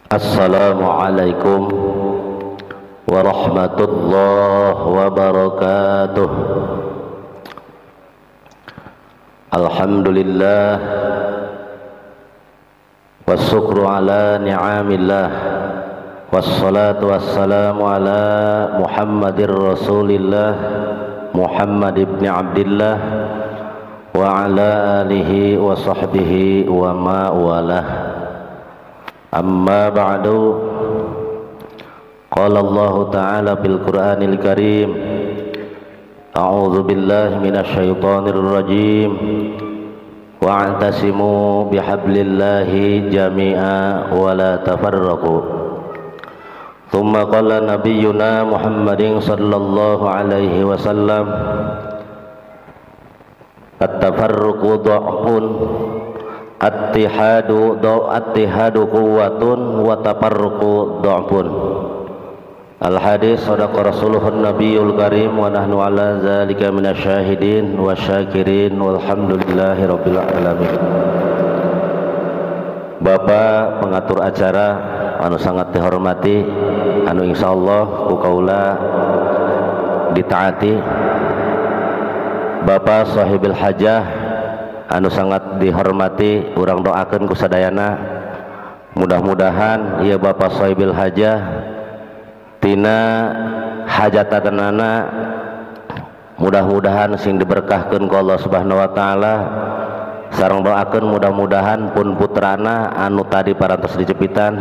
Assalamualaikum warahmatullahi wabarakatuh. Alhamdulillah wasyukru ala ni'amillah wassalatu wassalamu ala Muhammadir Rasulillah Muhammad ibn Abdillah wa ala alihi wa sahbihi wa ma walah. Amma ba'du. Qala Allah ta'ala fil Qur'anil Karim, a'udzu billahi minasy syaithanir rajim, wa'tasimu bihablillahi jami'a wa la tafarraqu. Thumma qala nabiyyuna Muhammadin sallallahu alaihi wasallam, at-tafarruqu dha'fun, attihadu attihadu quwwatun wa tafarruqu dha'fun. Al-hadis sadaqa rasuluhun nabiyul karim wa nahnu ala zalika minasyahidin wa syakirin walhamdulillahi rabbil alamin. Bapak pengatur acara anu sangat dihormati, anu insyaallah ku kaula ditaati, Bapak sahibil hajah anu sangat dihormati, urang doakeun ku sadayana mudah-mudahan ieu Bapak sahibil hajah tina hajatanana mudah-mudahan sing diberkahkeun ku Allah Subhanahu wa taala. Sareng doakeun mudah-mudahan pun putrana anu tadi parantos dicepitan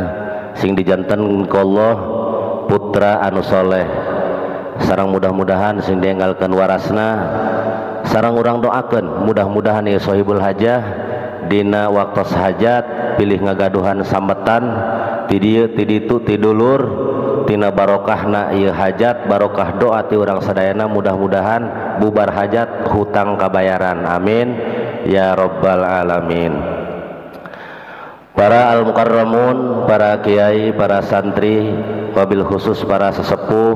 sing dijanten ku Allah putra anu soleh. Sareng mudah-mudahan sing dienggalkeun warasna. Sareng urang doakeun mudah-mudahan ieu sahibul hajah dina waktos hajat pilih ngagaduhan sambetan ti dieu ti ditu ti dulur tina barokahna ieu hajat, barokah doa ti urang sadayana, mudah-mudahan bubar hajat hutang kabayaran. Amin ya rabbal alamin. Para al-mukarramun, para kiai, para santri, wabil khusus para sesepuh,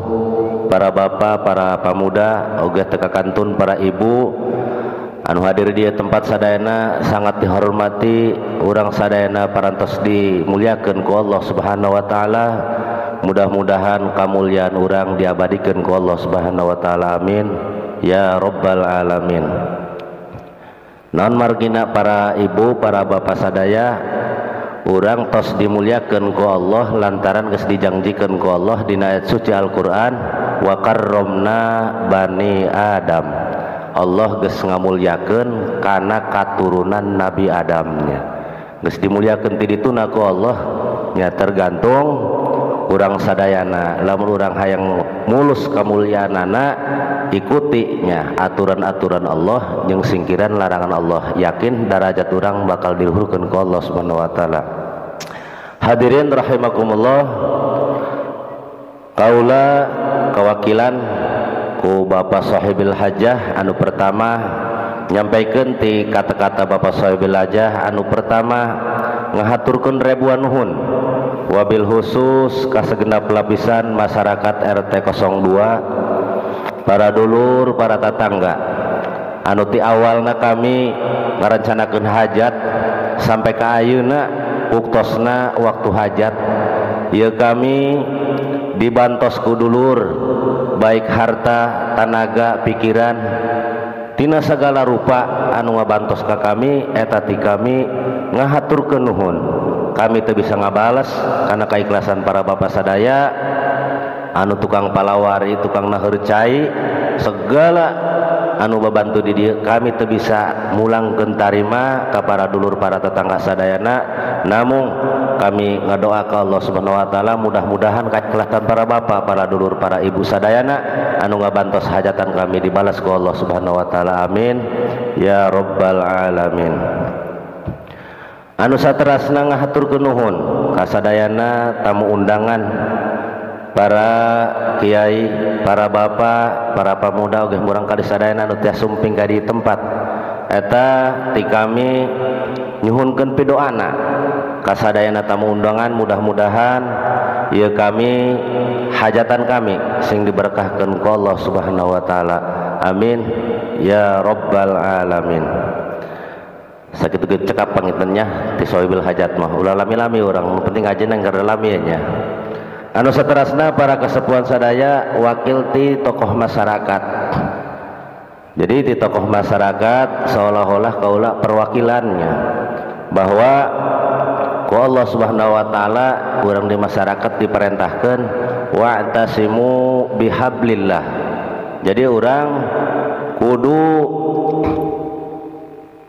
para bapak, para pemuda, ogeh teka kantun para ibu anu hadir di tempat sadayana sangat dihormati, urang sadayana parantos dimuliakeun ku Allah Subhanahu wa taala. Mudah-mudahan kamuliaan urang diabadikeun ku Allah Subhanahu wa taala. Amin ya rabbal alamin. Naon margina para ibu, para bapak sadaya, urang tos dimuliakeun ku Allah lantaran geus dijangjikeun ku Allah dina ayat suci Al-Qur'an, wa karramna bani Adam. Allah geus ngamulyakeun kana katurunan Nabi Adamnya. Geus dimuliakeun ti dituna ku Allah nya, tergantung urang sadayana. Lamun urang hayang mulus kamuliaanana, ikutinya aturan-aturan Allah jeung singkiran larangan Allah, yakin darajat urang bakal diluhurkeun ku Allah Subhanahu wa taala. Hadirin rahimakumullah, kaula kawakilan ku Bapak Sahibil Hajah anu pertama nyampaikeun ti kata-kata Bapak Sahibil Hajah anu pertama ngahaturkeun ribuan nuhun wabil khusus ka segenap lapisan masyarakat RT 02, para dulur, para tetangga anu ti awalna kami ngarencanakeun hajat sampai ka ayeuna uktosna waktu hajat ieu kami dibantos ku dulur baik harta, tanaga, pikiran tina segala rupa anu ngabantos ka kami eta ti kami ngahaturkeun nuhun. Kami teu bisa ngabales karena keikhlasan para bapak sadaya anu tukang palawari, tukang naheur cai, segala anu babantu di dieu kami teu bisa mulangkeun tarima ka para dulur, para tetangga sadayana. Namun kami ngadoa ka Allah Subhanahu wa taala mudah-mudahan keikhlasan para bapak, para dulur, para ibu sadayana anu ngabantos hajatan kami dibalas ku Allah Subhanahu wa taala. Amin ya rabbal alamin. Anu saterasna ngahaturkeun nuhun ka sadayana tamu undangan, para kiai, para bapak, para pemuda oge murang kali sadayana anu tiasa sumping ka di tempat eta ti kami nyuhunkeun pidoana ka sadayana tamu undangan, mudah-mudahan ieu kami hajatan kami sing diberkahkeun ku Allah Subhanahu wa taala. Amin ya rabbal alamin. Sakitu cekap pangintennya. ti sohibul hajat mah ulah lami-lami urang penting ngajina keur lami nya. Anu saterasna para kesepuhan sadaya wakil ti tokoh masyarakat. Jadi di tokoh masyarakat seolah-olah kaula perwakilannya bahwa ku Allah Subhanahu wa taala urang di masyarakat diperintahkan wa'tasimu bihablillah. Jadi urang kudu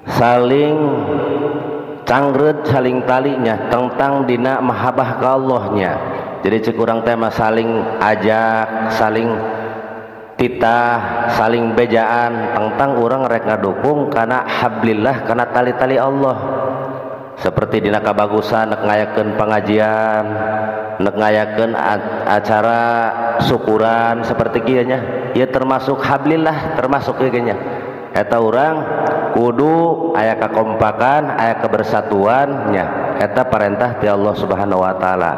saling cangreut saling talinya tentang dina mahabbah ka Allahnya. Jadi cek urang teh mah saling ajak, saling titah, saling bejaan tentang urang rek ngadukung kana hablillah, kana tali-tali Allah. Seperti dina kabagusan nek ngayakeun pengajian, nek ngayakeun acara syukuran seperti kieu nya, ieu termasuk hablillah, termasuk ieu nya. Eta urang kudu aya kakompakan, aya kebersatuan nya. Eta perintah ti Allah Subhanahu wa taala.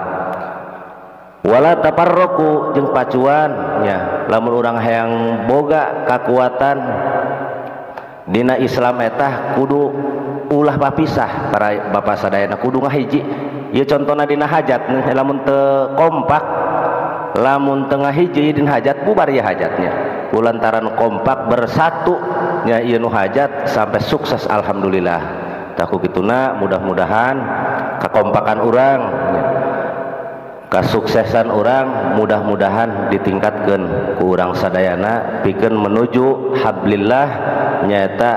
Wala taparroku jeung pacuan nya, lamun urang hayang boga kakuatan dina Islam eta kudu ulah papisah para bapak sadayana kudu ngahiji. Ieu contona dina hajat lamun teu kompak, lamun teu ngahiji dina hajat bubar ieu hajatnya. Kulantaran kompak bersatu nya ieu nu hajat sampai sukses alhamdulillah. Tah ku kituna mudah-mudahan kakompakan urang nya, kesuksesan orang mudah-mudahan ditingkatkan ku urang sadayana pikeun menuju hablillah nyaeta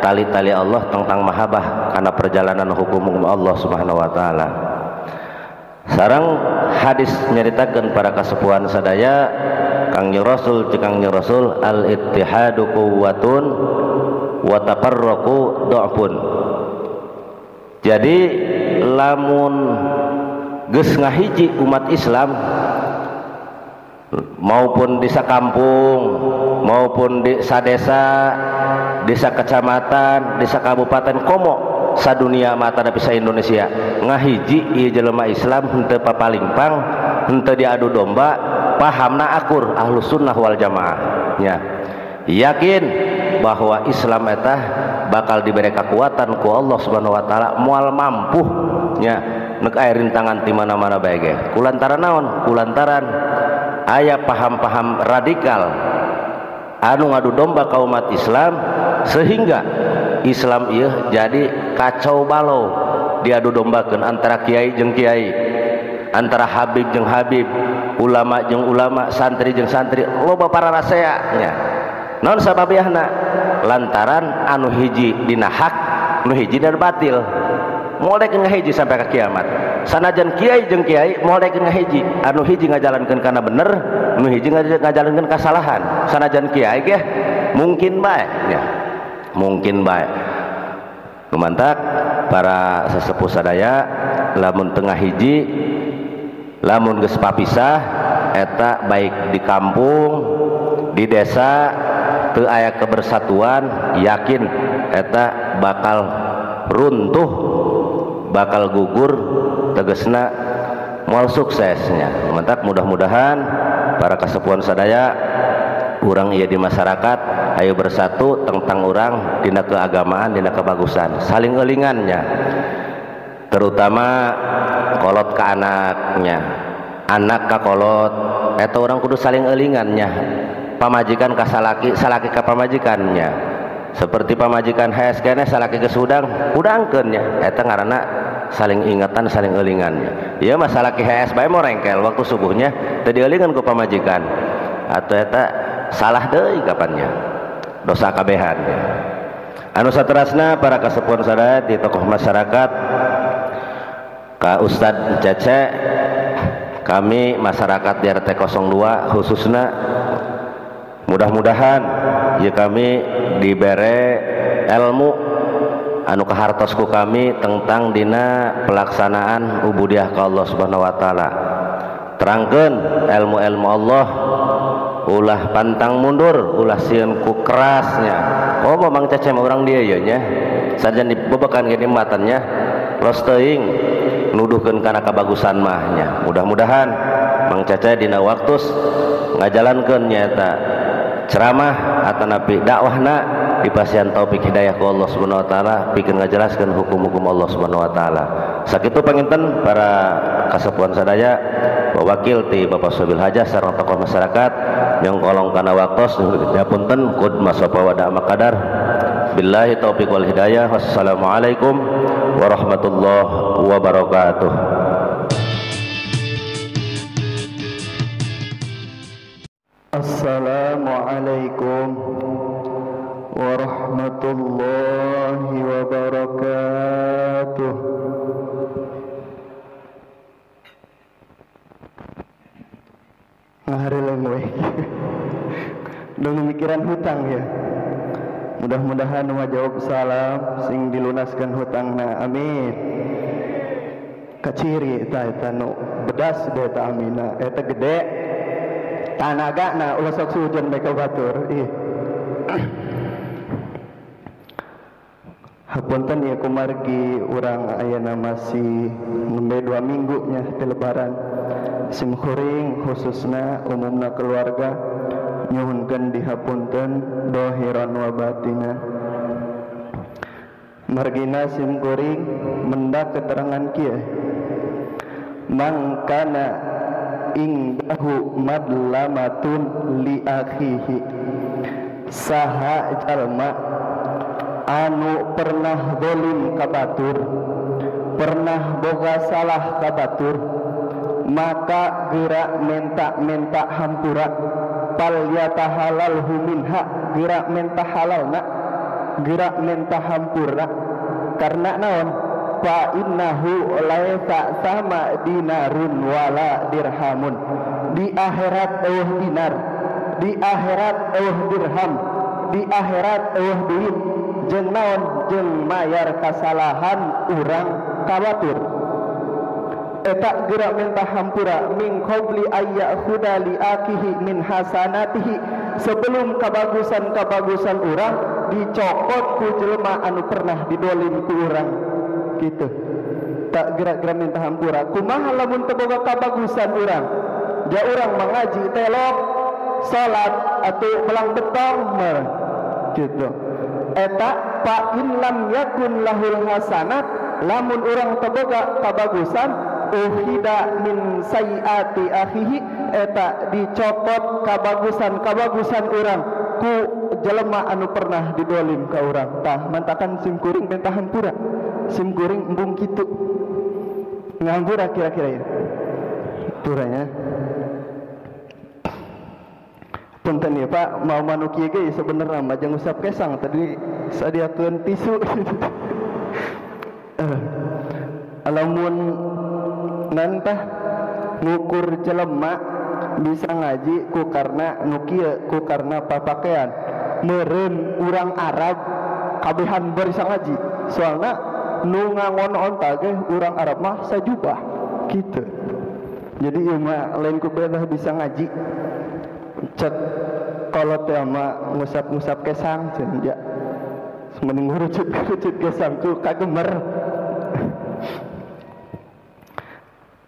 tali-tali Allah tentang mahabbah karena perjalanan hukum Allah Subhanahu wa taala. Sareng hadis nyaritakeun para kasepuhan sadaya Kangjeng Rasul jeung Kangjeng Rasul al ittihadu quwwatun wa tafarraqu dha'fun. Jadi lamun geus ngahiji umat Islam maupun di sakampung maupun di sadesa, desa kecamatan, desa kabupaten, komo sadunia mata tapi sa Indonesia ngahiji ieu jelema Islam henteu papalingpang, henteu diadu domba, pahamna akur ahlus sunnah wal jamaah nya. Yakin bahwa Islam eta bakal diberi kekuatan ku Allah Subhanahu wa taala, moal mampu nya nek aya rintangan di mana-mana bae ge. Kulantaran naon? Kulantaran aya paham-paham radikal anu ngadu domba ka umat Islam sehingga Islam ieu jadi kacau balau, diadu dombakeun antara kiai jeung kiai, antara habib jeung habib, ulama jeung ulama, santri jeung santri, loba pararasea nya. Naon sababiahna? Lantaran anu hiji dina hak, anu hiji dina batil. Moal daek ngahiji sampai ka kiamat. Sanajan kiai jeung kiai moal daek ngahiji, anu hiji ngajalankeun kana bener, anu hiji ngajalankeun kasalahan. Sanajan kiai ge mungkin bae nya. Mungkin bae. Lumantak para sesepuh sadaya lamun tengah hiji, lamun geus papisah eta baik di kampung, di desa teu aya kebersatuan, yakin eta bakal runtuh, bakal gugur, tegesna moal suksesnya. Mantak mudah-mudahan para kasepuhan sadaya urang ieu di masyarakat ayo bersatu tentang urang dina keagamaan, dina kebagusan, saling elingannya, terutama kolot ke anaknya, anak ka kolot eta urang kudu saling elingannya, pamajikan ka salaki, salaki ka pamajikannya. Seperti pamajikan hees keneh salaki geus hudang, hudangkeun nya eta ngaranna saling ingatan, saling elingannya. Ieu mah salaki hees bae mau rengkel waktu subuhnya teu dielingan ku pamajikan, atau eta salah deui kapannya, dosa kabehan. Anu saterasna para kasepuhan sadaya di tokoh masyarakat ka Ustad Cece, kami masyarakat di RT 02 khususna mudah-mudahan ya kami dibere ilmu anu kahartos ku kami tentang dina pelaksanaan ubudiah ka Allah Subhanahu wa taala. Terangkeun ilmu-ilmu Allah, ulah pantang mundur, ulah sieun ku kerasnya. Oh Mang Cece mah urang dieu ye nya, sajan dibebekan ge matannya los teuing nuduhkeun kana kabagusan mah nya. Mudah-mudahan Mang Cece dina waktu ngajalankeun nyaeta ceramah atanapi dakwahna Dipasihan taufik hidayah ku Allah Subhanahu wa taala pikeun ngajelaskeun hukum-hukum Allah Subhanahu wa taala. Sakitu panginten para kasepuhan sadaya, wakil ti Bapak Sobil Hajah sareng tokoh masyarakat nyongkolong kana waktos punten kud masopa wa da'ma qadar. Billahi taufiq wal hidayah. Wassalamualaikum warahmatullahi wabarakatuh. Assalamualaikum warahmatullahi wabarakatuh. Ngaharileng we. Dong mikiran hutang ya. Mudah-mudahan nu jawab salam sing dilunaskan hutangna. Amin. Kaciri eta eta nu bedas de eta amina. Eta gede tanagana ulah sok sujon bae ka batur. Ih. Hapunten ya kumargi urang ayeuna masih nembe 2 minggu nya ti lebaran. Simkuring khususna umumna keluarga nyuhunkeun dihapunten dohiran wa batinan. Margina simkuring mendak keterangan kieu. Mangkana ingdahu madlamatun li akhihi. Saha jalma anu pernah dolim ka batur, pernah boga salah ka batur, maka gerak menta-menta hampura pal yatahalalhu minha, gerak menta halalna, gerak menta hampura. Karena naon? Fa innahu laisa sama dinarun wala dirhamun. Di akhirat eueuh dinar, di akhirat eueuh dirham, di akhirat eueuh duit. Jeung naon? Jeung mayar kasalahan urang ka batur. Eta gerak minta hampura min qabli ayyakhudha li akihi min hasanatihi, sebelum kabagusan-kabagusan urang dicokot ku jelema anu pernah didolim ku urang gitu. Tak gerak-gerak minta hampura. Kumaha lamun teu boga kabagusan urang? Ja urang mengaji telok, salat atau belang betong mer gitu. Eta fa in lam yakun lahul hasanat, lamun urang teu boga kabagusan uhida min sayiati akhihi, eta dicopot kabagusan-kabagusan urang ku jelema anu pernah didolim ka urang. Tah mantakan simkuring minta hampura. Simkuring embung kitu ngahampura kira-kira ya turanya. Punten ya Pak, mau manuk ieu ge sebenarnya mah jeung usap kesang tadi sadiakeun tisu. Lamun nantah ngukur jelema bisa ngaji ku karena nu kieu, ku karena papakean. Meureun urang Arab kabehan bisa ngaji, soalna nu ngangon onta ge urang Arab mah sajubah gitu. Jadi ieu mah lain ku beda bisa ngaji. Cek kalau teh mah ngusap-ngusap kesang cenah ja. Mending ngurucut-ngurucut kesang ku kagemer.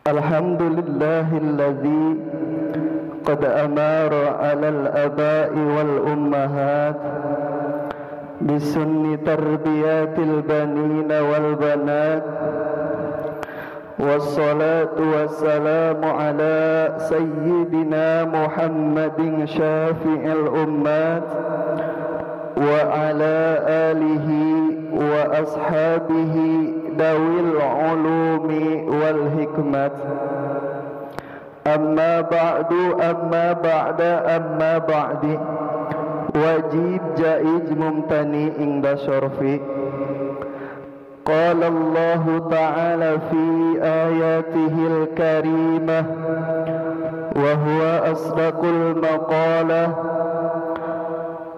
Alhamdulillahilladzi qad amara 'alal aba'i wal ummahat bisunni tarbiyatil banina wal banat. Wassalatu wassalamu ala sayyidina Muhammadin syafi'il ummat wa ala alihi wa ashabihi dawil ulumi wal hikmat. Amma ba'du, amma ba'da, amma ba'di. Wajib jaiz mumtani inda syarfi. Qala Allah ta'ala fi ayatihil karimah wa huwa asdaqul maqalah.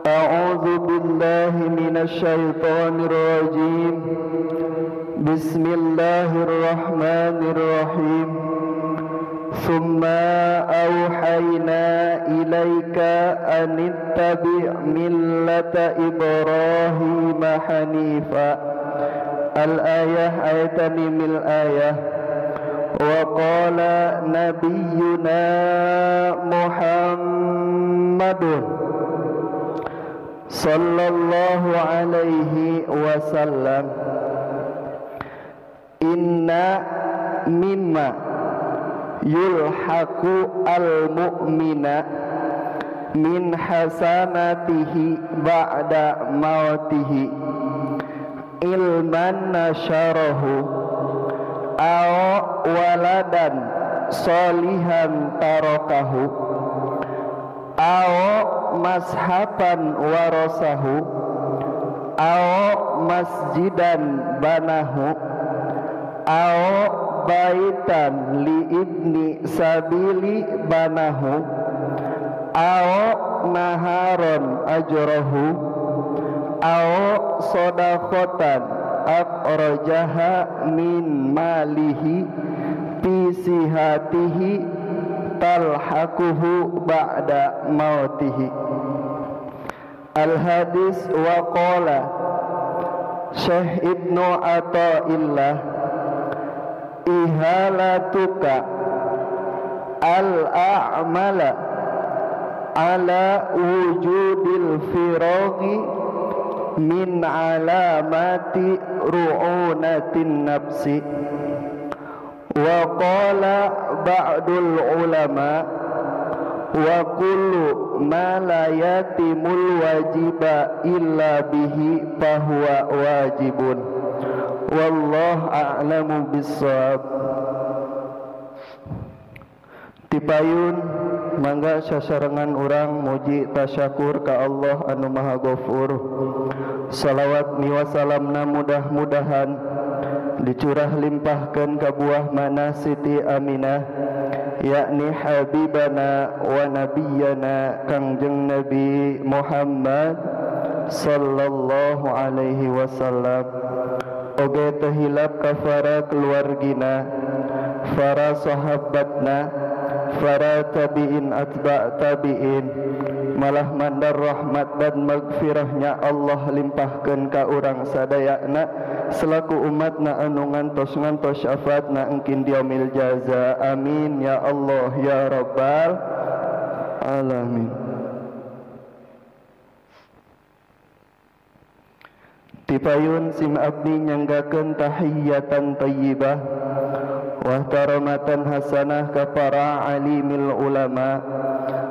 A'udzu billahi minasy syaithanir rajim. Bismillahirrahmanirrahim. Tsumma auhayna ilaika an ittabi' millata Ibrahima hanifa. Al-ayah ayatani mil ayah. Wa qala nabiyyuna Muhammadun sallallahu alaihi wasallam, inna mimma yulhaqu al-mu'mina min hasanatihi ba'da mautihi ilman nasyarahu aw waladan solihan tarakahu aw mashafan warasahu aw masjidan banahu aw baitan li ibni sabili banahu aw naharon ajrahu aw sadaqatan akhrajaha min malihi fi sihatihi talhaquhu ba'da mautihi. Al hadis. Wa qala Syekh Ibnu Athaillah, ihalatuka al a'mala ala wujudil firaghi min alamati ru'unatin nafsi. Wa qala ba'dul ulama, wa kullu ma la yatimul wajiba illa bihi fahuwa wajibun. Wallahu a'lamu bissawab. Tipayun mangga sasarengan urang muji tasyakur ka Allah anu Maha Ghafur. Salawat miwa salamna mudah-mudahan dicurah limpahkeun ka buah mana Siti Aminah, yakni habibana wa nabiyana Kangjeng Nabi Muhammad sallallahu alaihi wasallam. Oge teu hilap ka para keluargina, para sahabatna, para tabi'in atba' tabi'in, malah mandar rahmat dan magfirahnya Allah limpahkeun ka urang sadayana selaku umatna anu ngantos-ngantos syafaatna engkin diaumil jaza. Amin ya Allah ya rabbal alamin. Tipayun sim abdi nyanggakeun tahiyatan thayyibah wa karamatan hasanah ka para alimil ulama,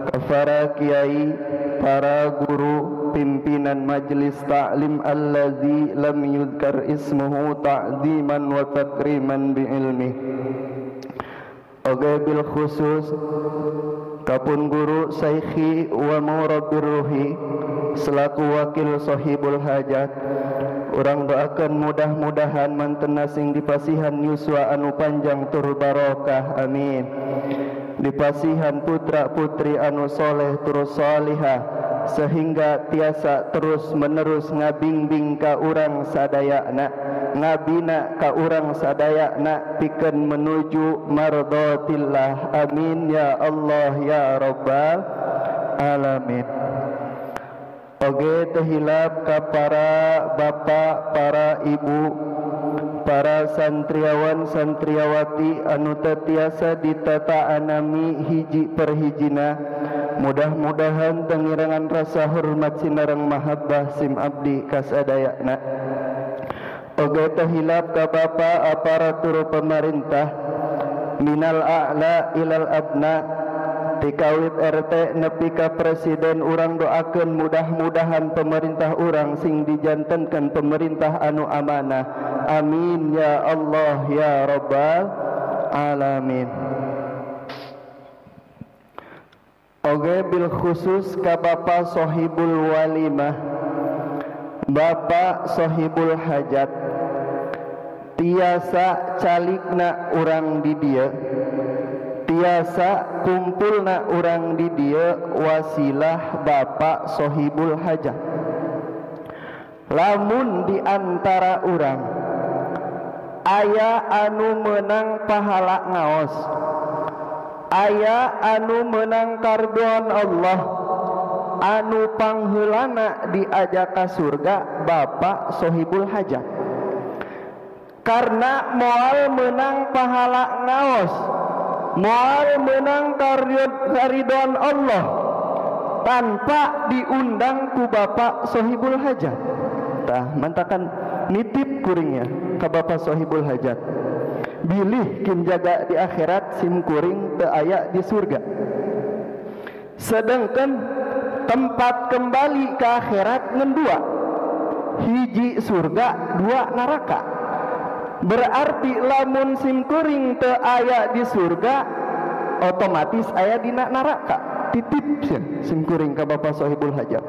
ka para kiai, para guru, pimpinan majelis ta'lim allazi lam yudhkar ismuhu ta'ziman wa takriman bi ilmi. Oge bil khusus kapun guru saikhi wa murabbir ruhi selaku wakil sahibul hajat, urang doakan mudah-mudahan mantena sing dipasihan yuswa anu panjang tur barokah, amin. Dipasihan putra putri anu soleh tur solihah sehingga tiasa terus menerus ngabingbing ka urang sadayana, ngabina ka urang sadayana pikeun menuju mardhatillah, amin ya Allah ya rabbal alamin. Oge teu hilap ka para bapak, para ibu, para santriawan santriawati anu teu tiasa ditataanami hiji per hijina, mudah-mudahan tengirangan rasa hormat sinareng mahabbah sim abdi kasadayana. Oge teu hilap ka bapak aparatur pemerintah minal a'la ilal adna, tikawit RT nepi ka presiden, urang doakeun mudah-mudahan pemerintah urang sing dijantenkeun pemerintah anu amanah, amin ya Allah ya rabbal alamin. Oge bil khusus ka bapa sohibul walimah, bapak sohibul hajat, tiasa calikna urang di dieu, tiasa kumpulna urang di dieu wasilah bapak sohibul hajat. Lamun di antara urang aya anu menang pahala ngaos, aya anu menang kardon Allah, anu pangheulana diajak ka surga bapak sohibul hajat. Karena moal menang pahala ngaos, moal menang karidhoan Allah, tanpa diundang ku Bapak Sohibul Hajat. Tah mantakan nitip kuringnya ke Bapak Sohibul Hajat. Bilih kin jaga di akhirat sim kuring teu aya di surga. Sedangkan tempat kembali ke akhirat ngan dua, hiji surga, dua neraka. Berarti lamun sim kuring teu aya di surga, otomatis aya di neraka. Titip sim kuring ka Bapak Sohibul Hajat.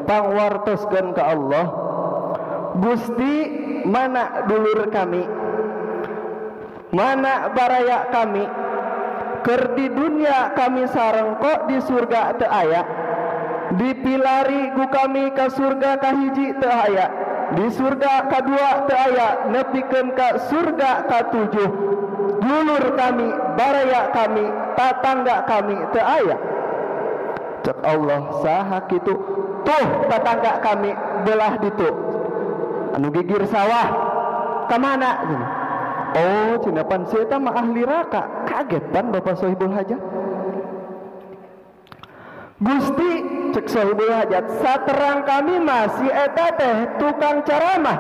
Pangwartoskeun ka Allah, Gusti mana dulur kami, mana baraya kami, keur di dunia kami sareng kok di surga teu aya, dipilari ku kami ka surga kahiji teu aya, di surga kadua teu aya, nepikeun ka surga katujuh, dulur kami, baraya kami, tatangga kami teu aya. Cek Allah, saha kitu? Tuh tatangga kami belah ditu, anu gigir sawah, kamana? Oh, cenah pan si eta mah ahli neraka. Kaget pan Bapak Sohibul Hajat. Gusti, cek Sohibul Hajat, saterang kami mah si eta teh tukang ceramah.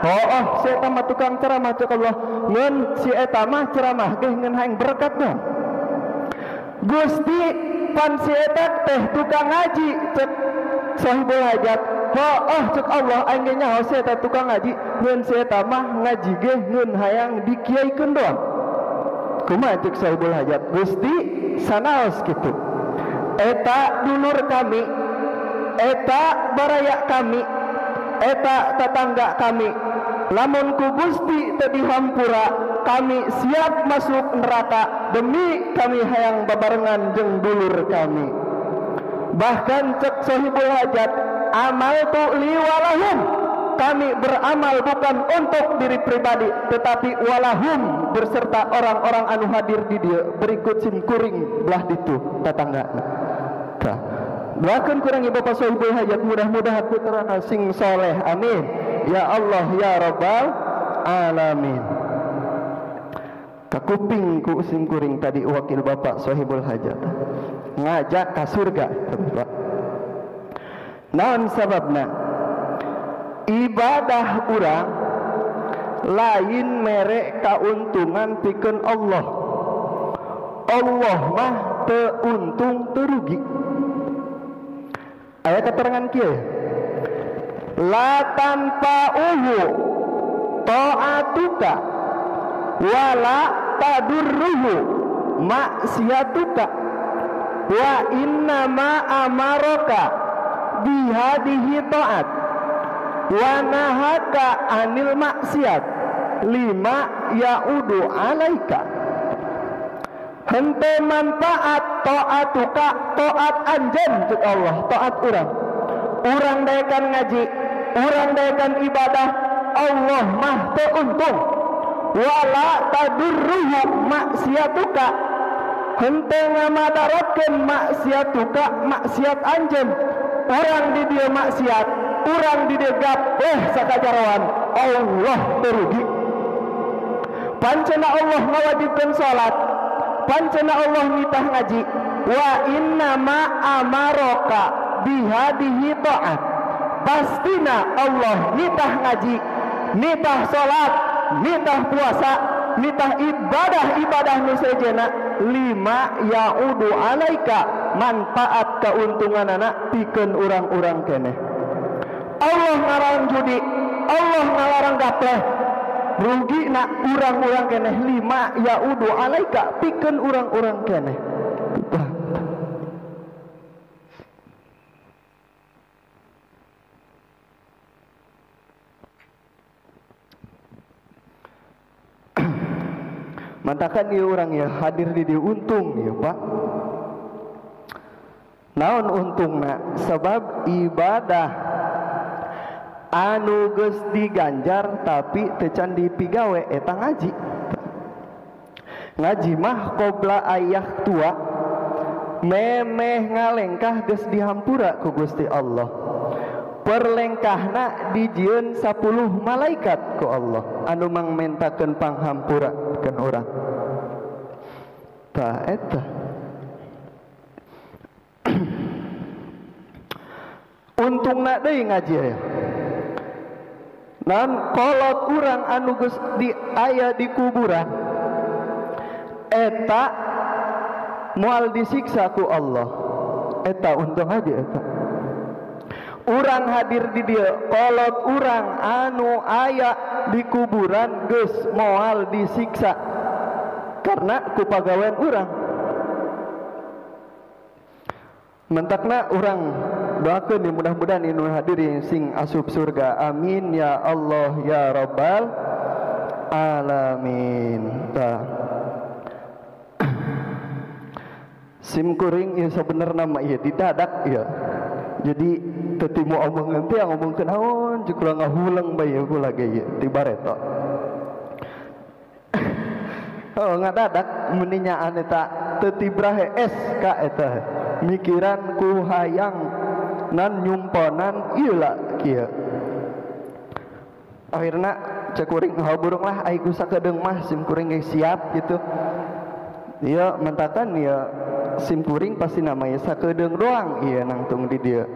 Oh, si eta mah tukang ceramah, cek Allah. Ngan si eta mah ceramah ge ngan hayang berkat doang. Gusti, pan si eta teh tukang ngaji, cek Sohibul Hajat. Oh, cek Allah, aing ge nyaho si eta tukang ngaji, ngan si eta mah ngaji ge ngan hayang dikiaikeun doang. Kumaha cek Sohibul Hajat? Gusti, sanaos kitu. Eta dulur kami, eta baraya kami, eta tetangga kami. Lamun ku Gusti teu dihampura, kami siap masuk neraka demi kami hayang babarengan jeung dulur kami. Bahkan cek Sohibul Hajat, amal tu li walahum, kami beramal bukan untuk diri pribadi, tetapi walahum berserta orang-orang anu hadir di dia. Berikut sim kuring belah ditu tetangga. Tah, doakeun kurang ibu Bapak Sohibul Hajat, mudah-mudahan putrana sing soleh, amin ya Allah ya Rabbal alamin. Kakuping ku sim kuring tadi wakil Bapak Sohibul Hajat ngajak ka surga. Pak, naon sababna? Ibadah urang lain mere kauntungan pikeun Allah. Allah mah teu untung teu rugi. Aya keterangan kieu, la tanfa'uhu ta'atuka wala tadurruhu maksiatuka wa innama amaraka bihadihi ta'at wa nahaka anil maksiat lima ya'udu alaika. Hente manfaat ta'atuka, ta'at anjen cek Allah, ta'at urang. Urang daekan ngaji, urang daekan ibadah, Allah mah teu untung. Wala tadurruhu maksiatuka, hente ngamadaratkeun maksiatuka, maksiat anjen. Urang di dia maksiat, urang di dia gap, sakajaroan, Allah terugi. Pancena Allah ngawajibkeun salat, pancena Allah nitah ngaji. Wa innama amaroka bihadihi ta'at. Pastina Allah nitah ngaji, nitah salat, nitah puasa, nitah ibadah-ibadah nu sejena lima ya'udu alaika, manfaat keuntungan anak pikeun urang-urang keneh. Allah ngalarang judi, Allah ngalarang gapleh, rugi nak urang-urang keneh. Lima ya'udu alaika, pikeun urang-urang keneh. Mantakan ieu urang ya hadir di dieu untung ya Pak. Naon untungna? Sebab ibadah anu geus diganjar tapi teu can dipigawe eta ngaji. Ngaji mah qobla ayah tua, memeh ngalengkah geus dihampura ku Gusti Allah. Perlengkahna dijieun 10 malaikat ku Allah anu mangmentakeun panghampura pikeun urang. Tah eta. Untungna deui ngaji ya. Nan kolot urang anu geus di aya di kuburan eta moal disiksa ku Allah. Eta untung aja eta. Urang hadir di dieu, kolot urang anu aya di kuburan geus moal disiksa karena ku pagawean urang. Mentakna urang doakeun mudah-mudahan inu hadirin sing asup surga. Amin ya Allah ya Rabbal alamin. Tah. Sim kuring ieu sabenerna mah ieu didadak ieu. Jadi tetimu omongan teh ngomongkeun naon jeung kurang ngahuleng bae ieu kula ge ieu ti bareto. Oh ngadadak meninyaan eta teu tibrahe SK eta. Mikiran ku hayang nan nyumponan ieu lah kieu. Akhirna cek kuring burung lah ai ku sakedeung mah sim kuring ge siap gitu. Ieu mentakan ieu sim kuring pasti namanya sakedeung doang ieu nangtung di dieu.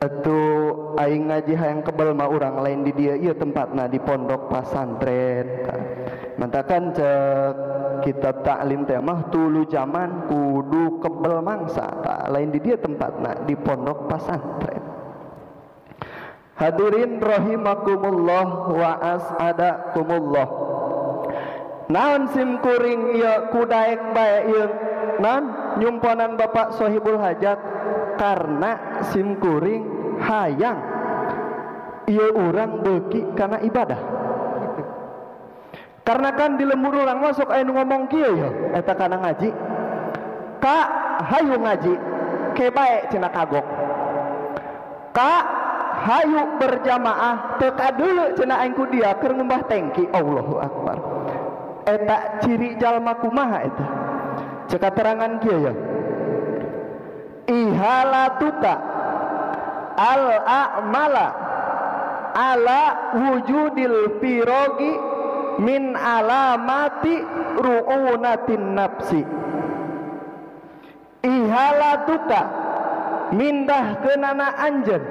Atuh aing ngaji hayang kebel mah urang lain di dieu ieu tempatna di pondok pasantren. Mentakan cek kitab taklim teh mah tulu zaman kudu kebel mangsa tak lain di dia tempatna di pondok pasantren. Hadirin rahimakumullah wa as'adakumullah. Naon sim kuring ieu kudaek bae ieu naon nyumponan Bapak Sohibul Hajat karena sim kuring hayang ieu urang beuki kana ibadah. Karena kan di lembur orang masuk aya nu ngomong kieu ya eta kana ngaji. Ka hayu ngaji ke bae cenah kagok. Ka hayu berjamaah teu kadeuleu cenah aing ku dia keur ngumbah tengki. Allahu akbar. Eta ciri jalma kumaha eta? Cek katerangan kieu ya. Ihalatuka al a'mala ala wujudil firogi min alamati ru'unatin nafsi. Ihalatuka mindah kenana anjeun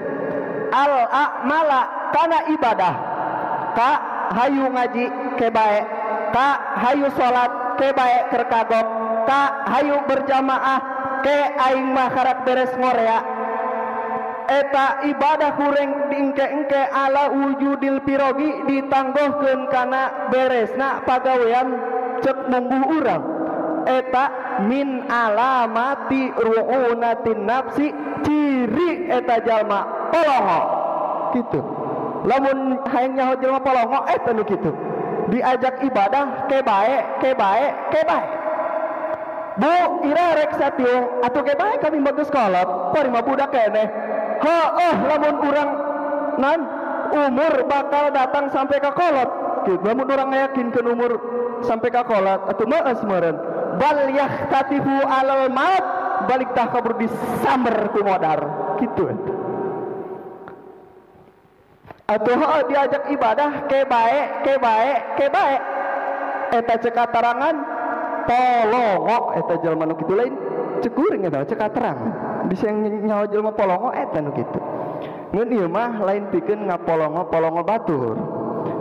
al a'mala kana ibadah. Ka hayu ngaji ke bae, ka hayu salat ke bae keur kagok, ka hayu berjamaah ke aing mah karek beres ngorea. Eta ibadah kurang diengke-engke ala wujudil pirogi ditanggohkeun kana beresna pagawean cek mungguh urang. Eta min alamati ru'unatin nafsi, ciri eta jalma polongo gitu. Lamun hayang nyaho jelma polongo eta nu kitu. Diajak ibadah ke bae ke bae ke bae. Bu ira rek satiung atuh ke bae kami bagus kolot kuari mah budak keneh. Heuh lamun urang nan umur bakal datang sampai ka kolot gitu. Lamun urang ngayakinkeun umur sampai ka kolot atuh meus meureun. Bal yahtatifu alal maut balik tah kabur disamber ku modar kitu eta. Atuh heuh diajak ibadah ke bae ke bae ke bae. Eta cek katarangan polongo eta jelema nu kitu lain cek kuring eta cek katarangan. Bisa nyaho jelema polongo eta nu kitu. Ngeun ieu mah lain pikeun ngapolongo-polongo batur.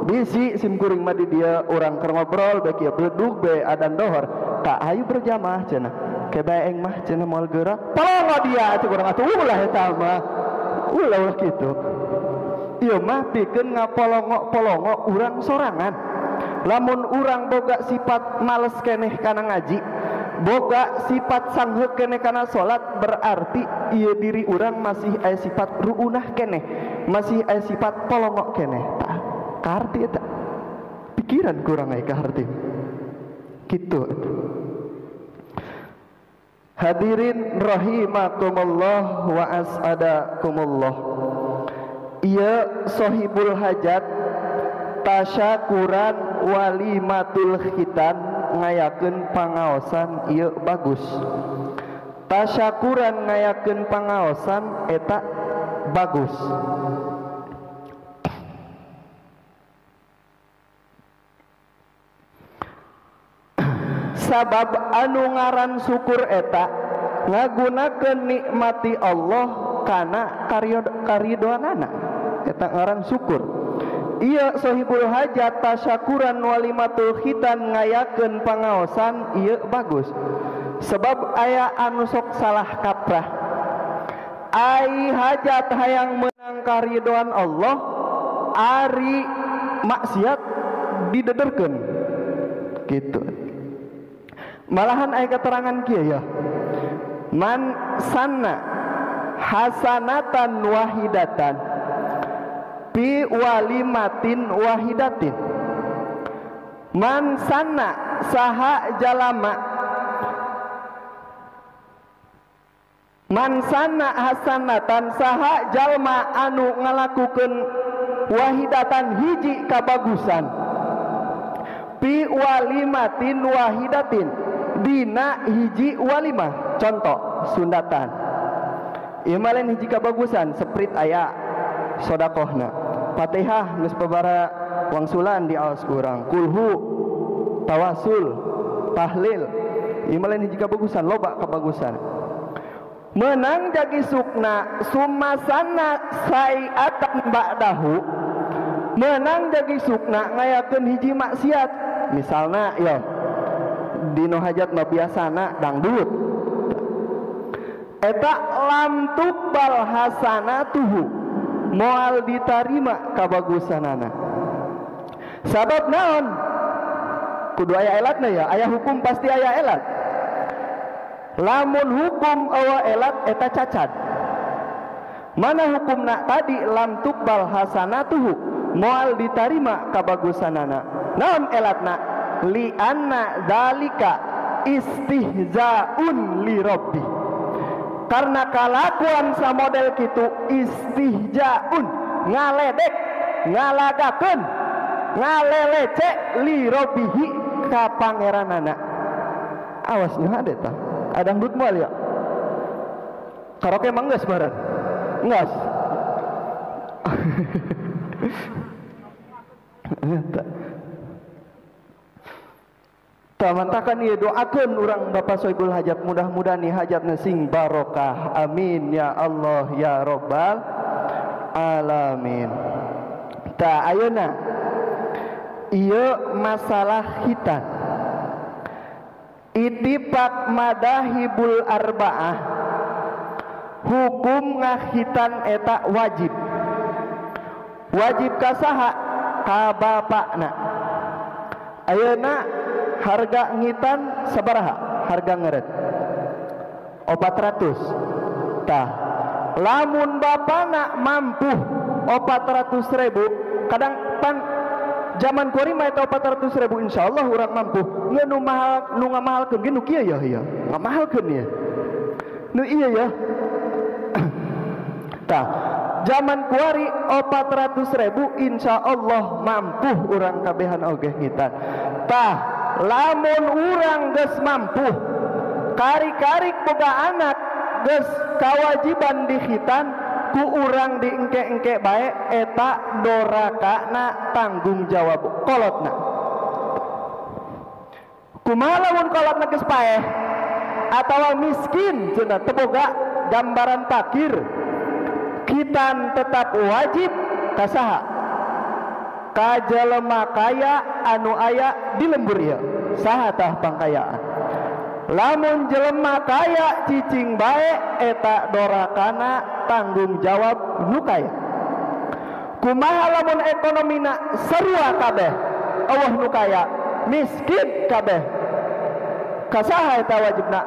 Bisi sim kuring mah di dieu urang keur ngobrol bae kieu bledug bae adan dohor. Ka hayu berjamaah cenah. Ke bae aing mah cenah moal geura. Polongo dia cek urang atuh ulah eta mah. Ulah ulah kitu. Ieu mah pikeun ngapolongo-polongo urang sorangan. Lamun urang boga sifat males keneh kana ngaji, boga sifat sangheuk keneh kana salat, berarti ieu diri urang masih aya sifat ruunah keneh, masih aya sifat polongok keneh. Tah, kaharti eta. Pikiran kurang aya kaharti. Kitu eta. Hadirin rahimakumullah wa as'adakumullah. Ieu Sohibul Hajat tasyakuran walimatul khitan ngayakeun pangaosan ieu bagus. Tasyakuran ngayakeun pangaosan eta bagus. Sabab anu ngaran syukur eta ngagunakeun nikmati Allah kana karidoanana eta ngaran syukur. Ieu sohibul hajat tasyakuran walimatul khitan ngayakeun pangaosan ieu bagus. Sebab aya anu sok salah kaprah. Ai hajat hayang menang karidoan Allah, ari maksiat didederkeun gitu. Malahan aya keterangan kieu ya. Man sanna hasanatan wahidatan bi walimatin wahidatin. Man sanna saha jalama, man sanna hasanatan saha jalma anu ngalakukeun wahidatan hiji kabagusan bi walimatin wahidatin dina hiji walimah. Contoh sundatan ieu mah lain hiji kabagusan, seprit aya sodakohna, Fatihah geus babara wangsulan di aos urang, kulhu, tawasul, tahlil, ieu mah lain hiji kabagusan, loba kabagusan. Menang jagi sukna sumasana saiatan ba'dahu, menang jagi sukna ngayakeun hiji maksiat. Misalna ya dino hajat mah biasana dangdut, eta lam tuqbal hasanatuhu, moal ditarima kabagusanana. Sabab naon? Kudu aya elatna ya, aya hukum pasti aya elat. Lamun hukum awa elat eta cacat. Mana hukumna tadi lam tuqbal hasanatuhu, moal ditarima kabagusanana. Naon elatna? Li anna dzalika istihzaun li rabbi. Karena kalakuan samodel kitu istihjaun, ngaledek, ngalagakeun, ngalelece li rabbihi ka pangeranana. Awas nya hade tah. Adang dut moal ya. Karaoke emang geus bareng. Geus. Eta. Tamantakan ieu doakeun urang Bapak Sohibul Hajat, mudah-mudahan nih hajatna sing barokah. Amin ya Allah ya Rabbal alamin. Tah ayeuna ieu masalah khitan. Ittifaq madahibul arba'ah, hukum ngakhitan eta wajib. Wajib ka saha? Ka bapakna. Ayeuna harga ngitan sabaraha? Harga ngeret 400. Tah lamun bapana mampu 400.000, kadang pan zaman kuari mah eta 400.000 insyaallah urang mampu. Ngeun nu mahal, nu ngamahalkeun ge nu kieu ya, ieu ngamahalkeun ieu nu ieu ya. Tah zaman kuari 400.000 insyaallah mampu urang kabehan oge ngitan. Tah lamun urang geus mampu kari-karik boga anak geus kawajiban dikhitan ku urang diengke-engke bae, eta dorakana tanggung jawab kolotna. Kumaha lamun kolotna geus paeh atawa miskin cenah teu boga gambaran takir, khitan tetap wajib ka saha? Ka jelema kaya anu aya di lembur ieu. Saha tah pangkayaan? Lamun jelema kaya cicing bae eta dorakana tanggung jawab nu kaya. Kumaha lamun ekonomina sarua kabeh, eueuh nu kaya, miskin kabeh, ka saha eta wajibna?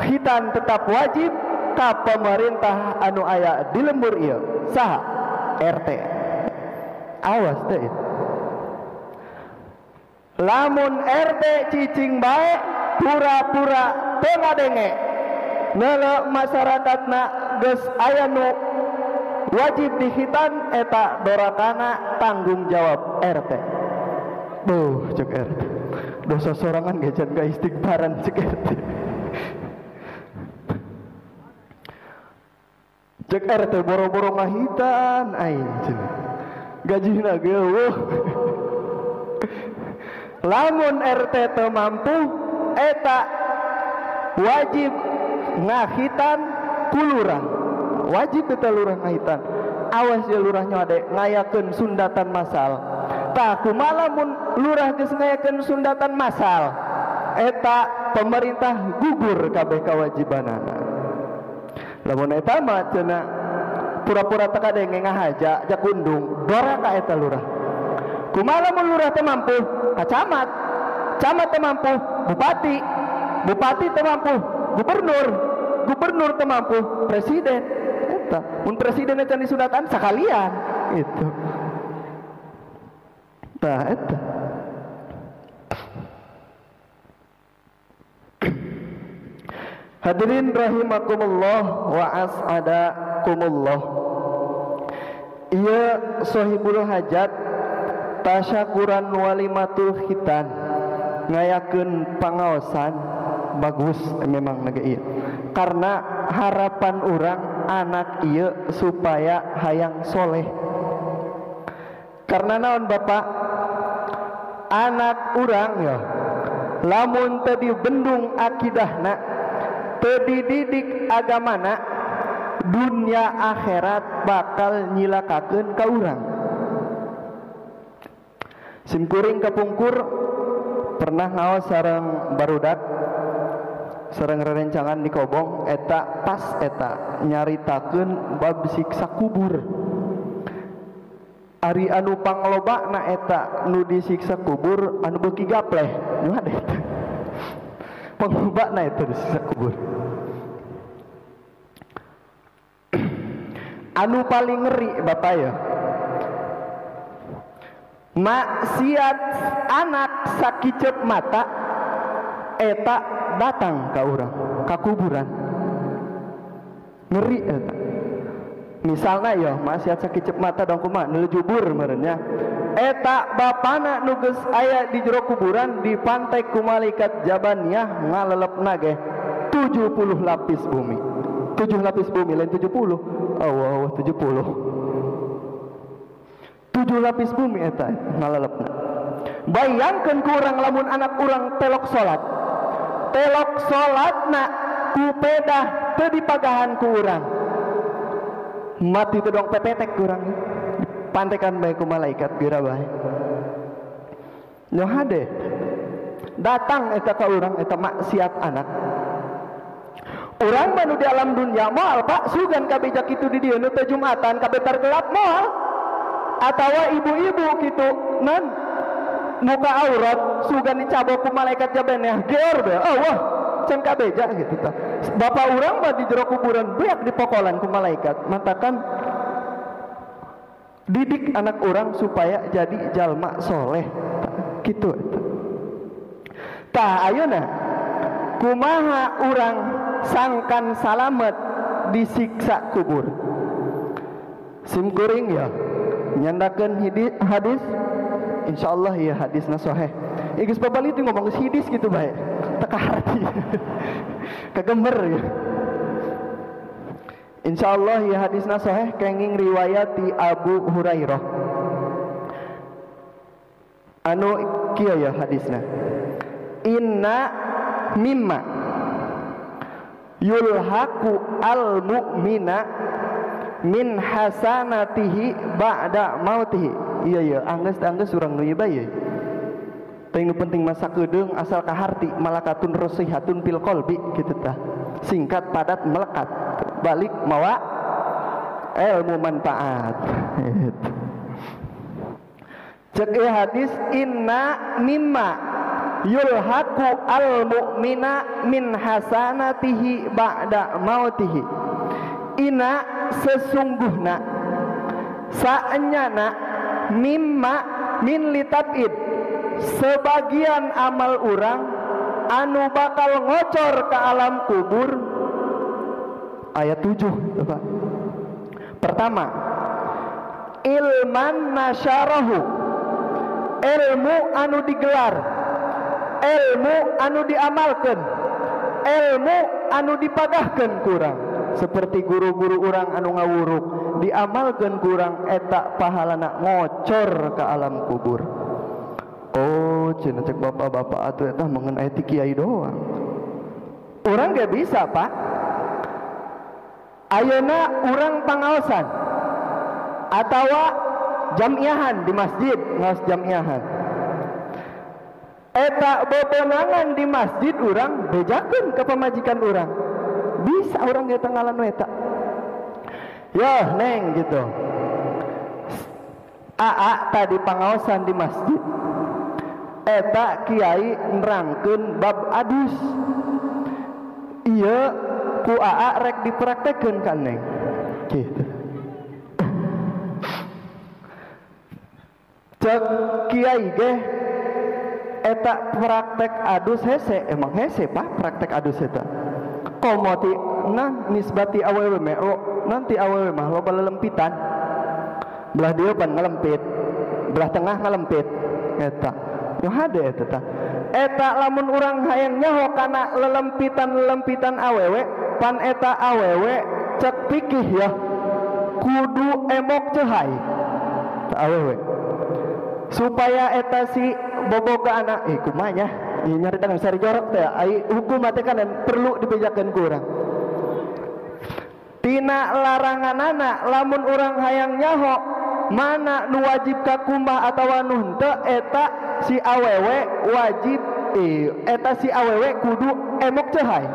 Khitan tetap wajib ka pemerintah anu aya di lembur ieu. Saha? RT. Awas teh. Lamun RT cicing bae pura-pura teu ngadenge, neuleuh masyarakatna geus aya nu wajib dikhitan, eta dorakana tanggung jawab RT. Duh cek RT, dosa sorangan ge can ka istighfaran cek RT. Cek RT boro-boro ngahitan aing cenah, gajina ge eueuh. Lamun RT teu mampu eta wajib ngahitan kulurah, Wajib eta lurah ngahitan. Awas ya lurahnya ade ngayakeun sundatan masal. Tah kumaha lamun lurah geus ngayakeun sundatan masal, eta pemerintah gugur kabeh kewajibanana. Lamun eta mah cenah pura-pura teu kadenge ngahaja jakundung doraka eta lurah. Kumaha lamun lurah teu mampu ka camat, camat teu mampu bupati, bupati teu mampu gubernur, gubernur teu mampu presiden. Eta mun presiden can disunatan sakalian itu. Tah eta. Hadirin rahimakumullah wa as'adakumullah. Ieu sohibul hajat tasyakuran walimatul khitan ngayakeun pangaosan bagus memang nage ieu. Karena harapan urang anak ieu supaya hayang soleh. Karena naon Bapak, anak urang ya lamun teu dibendung akidahna, teu dididik agamana, dunia akhirat bakal nyilakakeun ka urang. Simkuring kapungkur pernah ngaos sareng barudak sareng rerencangan di Kobong, eta pas eta nyaritakeun bab siksa kubur. Ari anu panglobana eta nu disiksa kubur anu beuki gapleh, nu ada eta. Panglobana eta disiksa kubur. Anu paling ngeri Bapak ya, maksiat anak sakicep mata eta datang ka urang ka kuburan. Ngeri eta. Misalnya ya maksiat sakicep mata dong kumaha nu jubur meureunnya, eta bapana nu geus aya di jero kuburan dipantek ku malaikat Jabaniyah ngalelepna ge 70 lapis bumi. 7 lapis bumi lain 70. Allah 70. 7 lapis bumi eta ngalelepna. Bayangkeun ku urang lamun anak urang telok salat. Telok salatna ku pedah teu dipagahan ku urang. Mati teu dong pepetek ku urang. Pantekan bae ku malaikat geura bae. Nyo hade. Datang eta ka urang eta maksiat anak. Urang mah nu di alam dunia moal Pak, sugan kabeh kitu di dieu nu teu Jumatan kabetar gelap moal. Atawa ibu-ibu gitu nan muka aurat sugan dicabok ku malaikat jabeneh geor be. Oh wah, can kabeja gitu tah. Bapak urang mah di jero kuburan beak dipokolan ku malaikat. Matakan didik anak urang supaya jadi jalma soleh gitu eta. Tah ayeuna kumaha urang sangkan salamet disiksa kubur. Simkuring ya nyandakeun hadis, insyaallah ya hadisna sahih. Geus babali teh ngomong geus hadis gitu bae. Teu kaharti. Kagember ya. Insyaallah ya hadisna sahih kenging riwayat ti Abu Hurairah. Anu kieu ya hadisna. Inna mimma yulhaqu al mu'mina min hasanatihi ba'da mautihi. Iya ya, anggeus-anggeus urang nu ieu bae. Teuing nu penting masa kedeung asal kaharti malakatun rasihatun fil qalbi kitu tah. Singkat padat melekat. Balik mawa ilmu manfaat. Cek ieu hadis inna mimma yulhaqu al mu'mina min hasanatihi ba'da mautihi. Ina sesungguhna saenyana mimma min litabid sebagian amal urang anu bakal ngocor ke alam kubur. Ayat 7 Bapak. Pertama, ilman nasyarahu, ilmu anu digelar, ilmu anu diamalkan, ilmu anu dipadahkan kurang. Seperti guru-guru urang anu ngawuruk diamalkan kurang, eta pahalana ngocor ke alam kubur. Oh, cenah cek bapak-bapak atuh eta mengenai ti kiai doang. Urang gak bisa, Pak. Ayeuna urang pangaosan atawa jamiahan di masjid, ngaos jamiahan. Eta bebenangan di masjid urang bejakeun ka pamajikan urang. Bisa urang ge tanggalan we eta. Yoh neng gitu. Aa tadi pangaosan di masjid. Eta kiai nerangkeun bab adus. Ieu ku aa rek dipraktekeun ka neng. Gitu. Cek kiai ge eta praktek adus hese, emang hese pak praktek adus eta. Komo ti nah nisbati awewe meo, nanti awewe mah loba lelempitan. Belah dieu pan ngalempit, belah tengah ngalempit eta. Nu hade eta tah. Eta lamun urang hayang nyaho kana lelempitan-lelempitan awewe, pan eta awewe cek pikih ya kudu emok cehai ta awewe. Supaya eta si boboga anak kumaha nya ieu nyarita sari jorok teh ai hukum teh kan perlu dibejakeun ku urang. Tina laranganana lamun urang hayang nyaho mana nu wajib kakumbah atawa nu henteu eta si awewe wajib eta si awewe kudu emok cehai.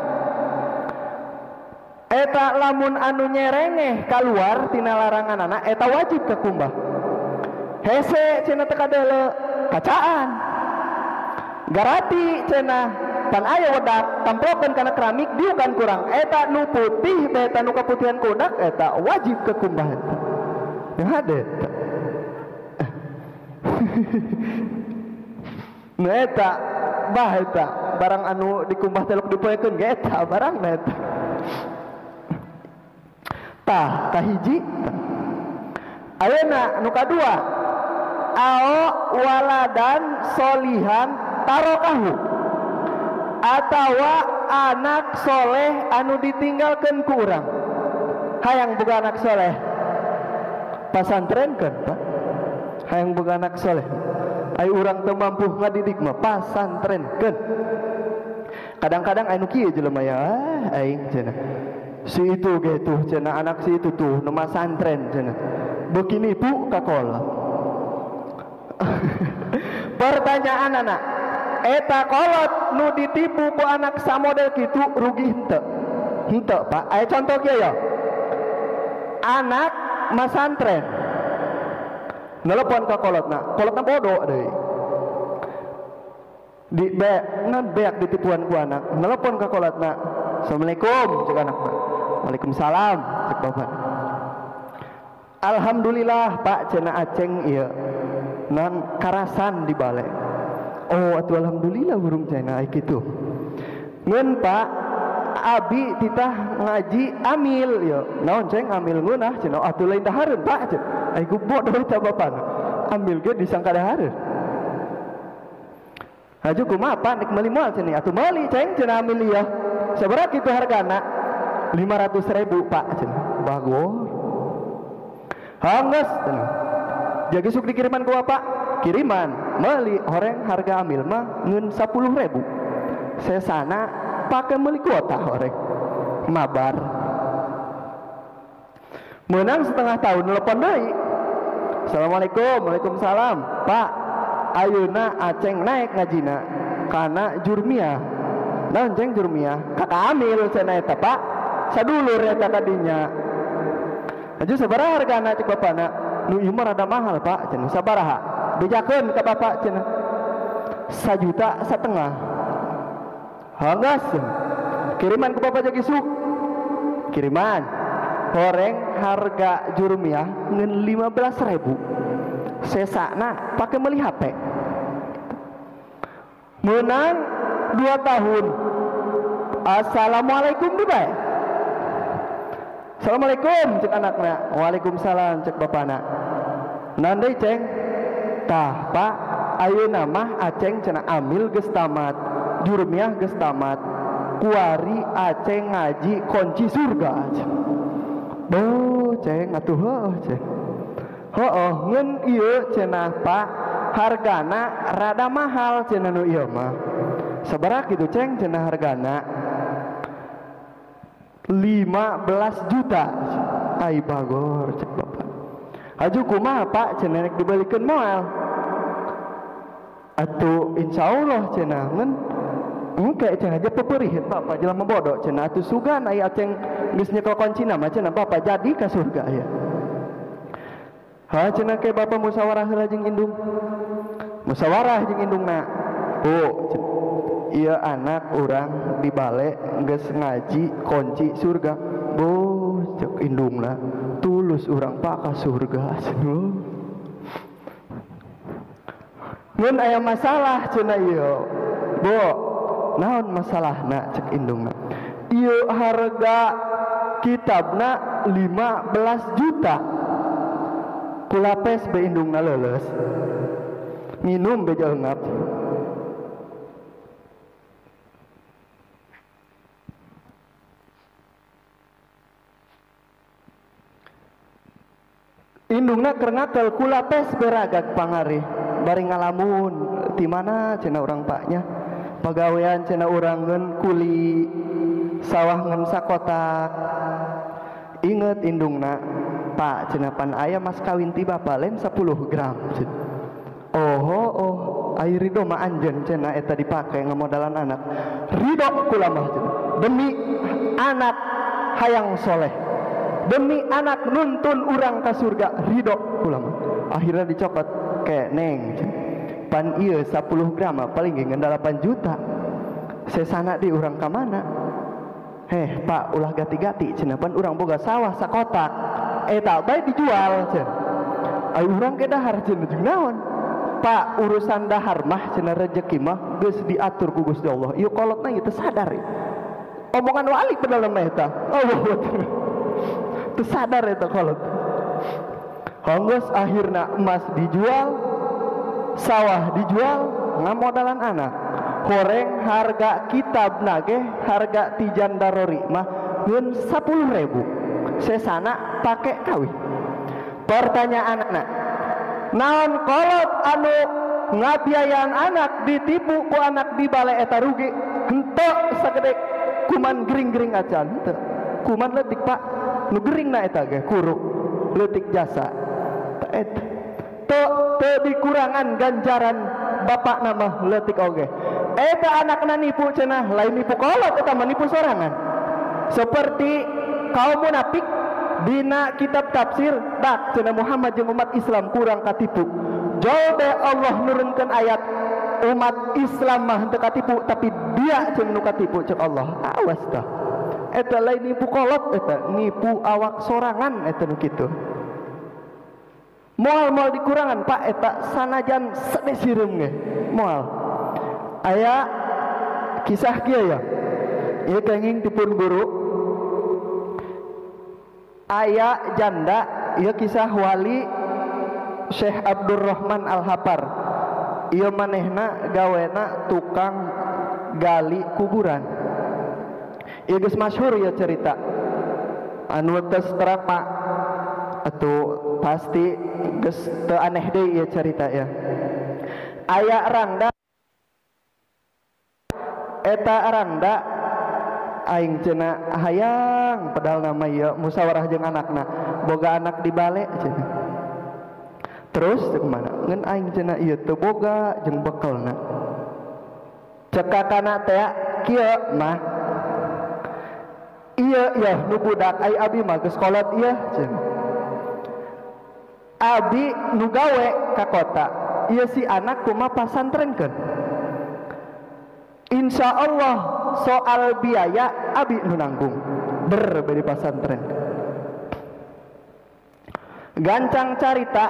Eta lamun anu nyerengeh kaluar tina laranganana eta wajib kakumbah. Hese cenah teu kadele kacaan. Garati cenah pan aya wedak tamplokeun kana keramik diukan kurang eta nu putih eta nu kaputihan kudak eta wajib kekumbah eta. Yang hade eta. Nu eta bah eta barang anu dikumbah telok dipoekeun ge eta barangna eta. Tah kahiji tah. Ayeuna nu kadua ao waladan solihan tarokahu atawa anak soleh anu ditinggalkeun ku urang. Hayang boga anak soleh pasantrenkeun Pak. Hayang boga anak soleh ai urang teu mampu ngadidik mah pasantrenkeun. Kadang-kadang anu kieu jelema ya aing cenah si itu ge tuh cenah anak si itu tuh nu masantren cenah beuki nipu ka kolot. Pertanyaan anak eta kolot nu ditipu ku anak samodel kitu rugi henteu? Henteu Pak. Aya contoh kieu ya. Anak masantren nelepon ka kolotna, kolotna bodoh deui. Di be nan beak ditipuan ku anak, nelepon ka kolotna. Assalamualaikum cek anakna. Waalaikumsalam cek bapak. Alhamdulillah Pak cenah aceng ieu. Non karasan di bale. Oh atuh alhamdulillah burung cenah ai kitu. Ngeun Pak abi titah ngaji amil ya. Naon ceng amil ngeunah cenah atuh lain dahareun Pak cenah. Ai ku bodoh eta bapana. Amil ge disangka dahareun. Haju kumaha Pak nek meuli moal cenah atuh meuli ceng cenah amil ieu. Sabaraha kitu hargana? 500.000 Pak cenah. Bagor. Hanggeus cenah. Jadi sok dikiriman ku bapak, kiriman meuli horeng harga amil mah ngeun 10.000. Sesana pakai meuli kuota horeng mabar. Menang setengah tahun telepon deui. Assalamualaikum, waalaikumsalam. Pak, ayeuna aceng naik ngajina kana jurmiah. Naon ceng jurmiah? Kakak amil cenah eta Pak. Sadulur eta kadinya. Aju sabaraha hargana cek bapana? Nu ieu mah rada mahal Pak cenah. Sabaraha? Bejakeun ka bapak cenah. 1,5 juta. Hanggas. Kiriman ke bapak jadi suk. Kiriman. Horeng harga jurmiah ngeun 15.000. Sesana pakai meuli HP. Menang 2 tahun. Assalamualaikum di bae. Assalamualaikum cek anakna. Waalaikumsalam cek bapana. Nandai ceng. Tah Pak, ayeuna mah aceng cenah amil geus tamat, jurmiah geus tamat. Kuari aceng ngaji kunci surga. Boh ceng atuh heuh ceng. Heuh ngeun ieu cenah Pak, hargana rada mahal cenah nu ieu mah. Sabaraha kitu ceng cenah hargana? 15 juta. Ai bagor cek bapak. Aju kumaha Pak cenah rek dibalikeun moal. Atuh insyaallah cenah ngan engke cenah aja peperiheun bapak jelema bodoh cenah atuh sugan aya aceng geus nyekel kuncina mah cenah bapak jadi ka surga aya. Ha cenah ke bapak musyawarah heula jeung indung. Musyawarah jeung indungna. Bu, ieu anak urang di bale geus ngaji kunci surga. Bu, cek indungna, tulus urang pak ka surga cenah. Mun aya masalah cenah ieu. Bu, naon masalahna cek indungna? Ieu harga kitabna 15 juta. Kulapes be indungna leuleus. Minum be jeungap. Indungna keur ngakel kulapes beragag pangarih bari ngalamun ti mana cenah urang paknya pagawean cenah urang ngeun kuli sawah ngeun sakotak. Inget indungna pak cenah pan aya mas kawin ti bapa lain 10 gram. Oh oh ai ridho mah anjeun cenah eta dipake ngamodalan anak. Ridho kula mah cenah demi anak hayang soleh, demi anak nuntun urang ka surga, ridho kula mah. Akhirnya dicopot ke neng pan ieu 10 gram paling ngan 8 juta. Sesana di urang ka mana? Heh pak ulah gati-gati cenah pan urang boga sawah sakotak eta bae dijual cenah. Ai urang ke dahar cenah jeung naon? Pak urusan dahar mah cenah rejeki mah geus diatur ku Gusti Allah. Ieu kolotna ieu teu sadar. Omongan wali padahal mah eta. Allah teu sadar eta kolot. Hongos akhirna emas dijual, sawah dijual, ngamodalan anak. Horeng harga kitab nage harga tijan darori mah ngeun 10.000. Sesana pake kawin. Pertanyaan anak, naon kolot anu ngabiayaan anak ditipu ku anak di bale eta rugi henteu sagede kuman gering-gering acan henteu. Kuman leutik pak nu geringna eta ge kuruk leutik jasa. Eta teu dikurangan ganjaran bapak nama leutik oge. Eta anakna nipu cenah lain nipu kolot eta mah nipu sorangan. Seperti kaum munafik dina kitab tafsir dak cenah Muhammad jeung umat Islam kurang katipu. Jauh be Allah nurunkeun ayat umat Islam mah henteu katipu tapi dia cenah nu katipu cek Allah. Awas tah. Eta lain nipu kolot eta nipu awak sorangan eta nu kitu. Moal-moal dikurangan pak eta sanajan sedesireum ge moal. Aya kisah kieu ya. Ieu kenging dipun guru. Aya janda ieu kisah wali Syekh Abdurrahman Al-Hapar. Ieu manehna gawena tukang gali kuburan. Ieu geus masyhur ieu cerita. Anu geus terang pak atuh pasti geus teu aneh deui ieu cerita ya. Aya rangda eta rangda aing cenah hayang padahal nama ieu musyawarah jeung anakna boga anak di bale cenah. Terus teu kumaha ngeun aing cenah ieu teu boga jeung bekelna. Cek kakana teh kieu mah ieu yeuh nu budak ai abi mah geus kolot ieu cenah. Abi nu gawe ka kota ieu si anak kumaha pasantrenkeun. Insya Allah soal biaya abi nu nanggung ber beri pasantren. Gancang carita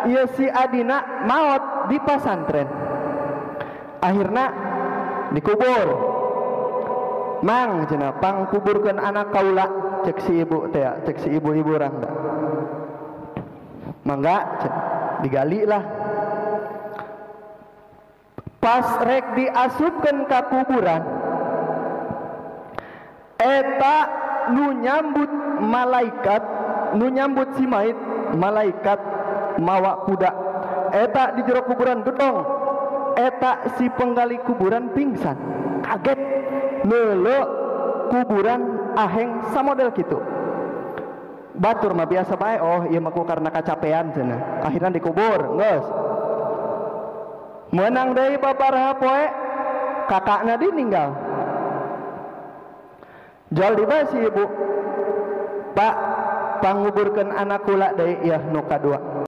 ieu si adina maot di pasantren. Akhirna dikubur. Mang cenah pangkuburkeun anak kaula cek si ibu teh cek si ibu-ibu rangda. Mangga digali lah. Pas rek diasupkeun ka kuburan eta nu nyambut malaikat nu nyambut si mait malaikat mawa kuda eta di jero kuburan gedong eta si penggali kuburan pingsan kaget neuleuh kuburan aheng samodel kitu. Batur mah biasa bae, oh ieu mah ku karena kacapean cenah. Akhirna dikubur, geus. Menang deui babaraha poe kakakna dininggal. Jual di si ibu. Pak, panguburkeun anak kula deui ya nu kadua.